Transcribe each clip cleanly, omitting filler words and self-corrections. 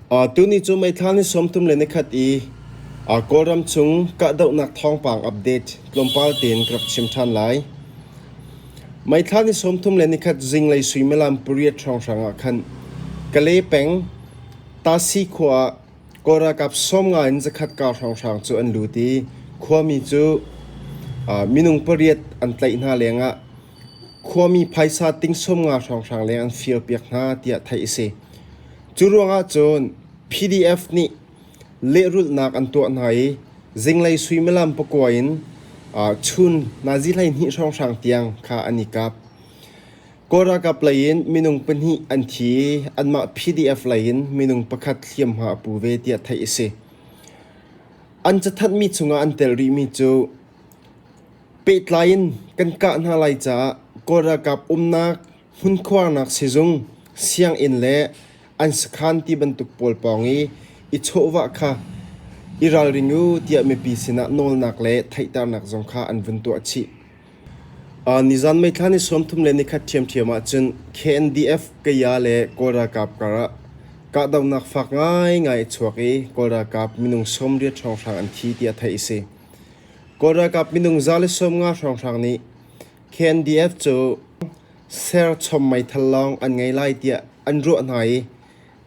Tuni cu May thla ni 31 i Kawlram chung kahdohnak thawngpang update tlawmpal tein ka rak chim ṭhan lai. May thla ni 31 zinglei suimilam pariat hrawnghrang ah khan Kalay peng Tasi khua ah Kawl ralkap 50 in zakhat kar hrawnghrang cu an lut i khuami cu minung pariat an tlaih hna lengah khuami phaisa ting 50 hrawnghrang leng an firpiak hna tiah theih a si. Cu ruangah cun PDF nih lehrulhnak an tuah hna i zinglei suimilam pakua in chun nazi 12 hrawnghrang tiang kha an i kap. Kawl ralkap lei in minung pahnih an thi i anmah PDF lei in minung pakhat hliamhma a pu ve tiah theih a si. An cathanhmi chungah an tel rihmi cu pehtlai in kan kah hna lai caah Kawl ralkap umnak Hmunkhuarnak sizung, sianginn le an sakhan ti bantuk pawl pawng i i chawhvah kha i ralring u tiah mipi sinah nawlnak le theihternak zong kha an vun tuah chih. Nizan May thla ni 31 ṭhiamṭhiam ahcun KNDF Kaya le Kawl ralkap karah kahdohnak fak ngaingai a chuak i Kawl ralkap minung 80 hrawnghrang an thi tiah theih a si. Kawl ralkap minung 150 hrawnghrang nih KNDF cu serchom meithal lawng an ngei lai tiah an ruah hna i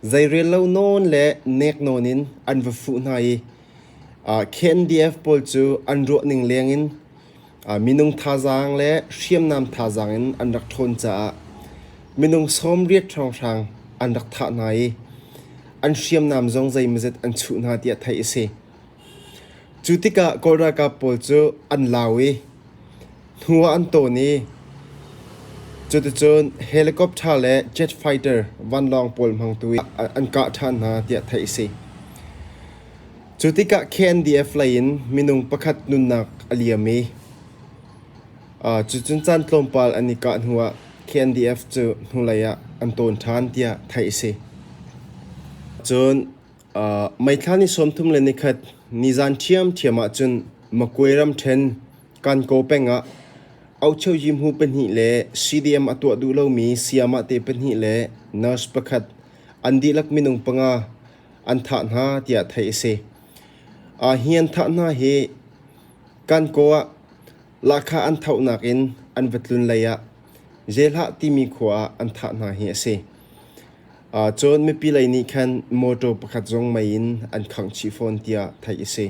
zeirel lo nawn le nek nawn in an va fuh hna i KNDF pawl cu an ruah ning leng in minung thazaang le hriamnam thazaang in an rak ṭhawn caah minung 80 hrawnghrang an rak thah hna i an hriamnam zong zeimawzet an chuh hna tiah theih a si. Cu tikah Kawl ralkap pawl cu an lau i hnu ah an tawn i cuticun helicopter le jet fighter vanlawng pawl hmangtu in an kah ṭhan hna tiah theih a si. Cu tikah KNDF lei in minung pakhat nunnak a liam i cucun caan tlawmpal an i kah hnuah KNDF cu hnulei ah an tawn ṭhan tiah theih a si. Cun May thla ni 31 nizan ṭhiamṭhiam ahcun Makwe ramṭhen Kankaw peng ah Auhchoyihmu pahnih le CDM a tuah duh lomi sayamah te pahnih le nurse pakhat an dihlak minung panga an thah hna tiah theih a si. Hi an thah hna hi Kankaw ah lahkhah an thohnak in an va tlun lei ah Zehlah timi khua ah an thah hna hi a si. Cun mipi lei nih khan mawṭaw pakhat zong mei in an khangh chih fawn tiah theih a si.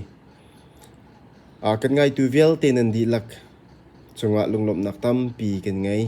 Kan ngaitu vialte nan dihlak cungah lunglawmhnak tampi kan ngei.